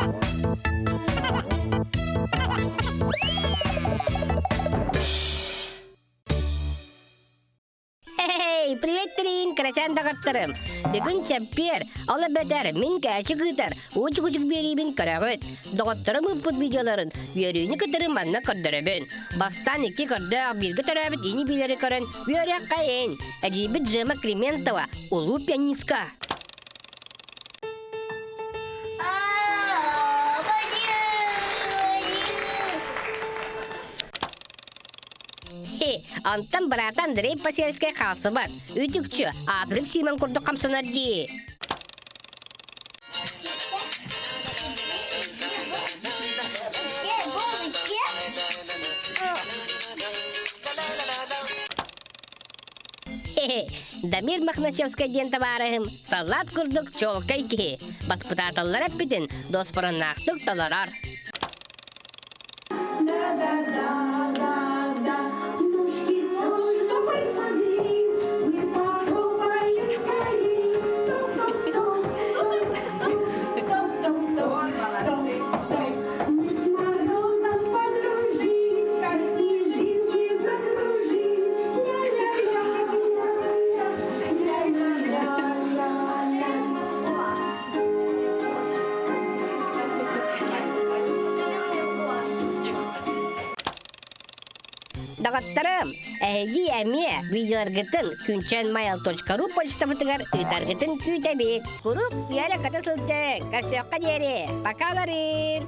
Эй, привет, Трин, кырачаан доҕотторум! Бүгүн чэппиэр, ол эбэтэр мин кээчик ыытар, уучук-учук биэриибин көрөҕүт. Доҕотторум ыыппыт видеоларын үөрүүнү кытары манна көрдөрөбүн. Бастаан икки көрдөөх бииргэ төрөөбүт ини-биилэри көрөн үөрүөххэйин. Эдьиийбит Джема Климентова, улуу пианистка. Онтон быраата Андрей Посельскай хаалсыбат, үтүкчү, аатырык Симон курдук хамсанар дии. Дамир Мохначевскай диэн табаарыһым саллаат курдук чуолкай киһи, баспытааталлар эппитин дуоспуруннаахтык толорор. Доҕотторум, эһиги эмиэ видеоларгытын күнчэнmail.ru почтабытыгар ыытаргытын күүтэбит. Куруук үөрэ-көтө сылдьыҥ, көрсүөххэ диэри. Пока, Ларин!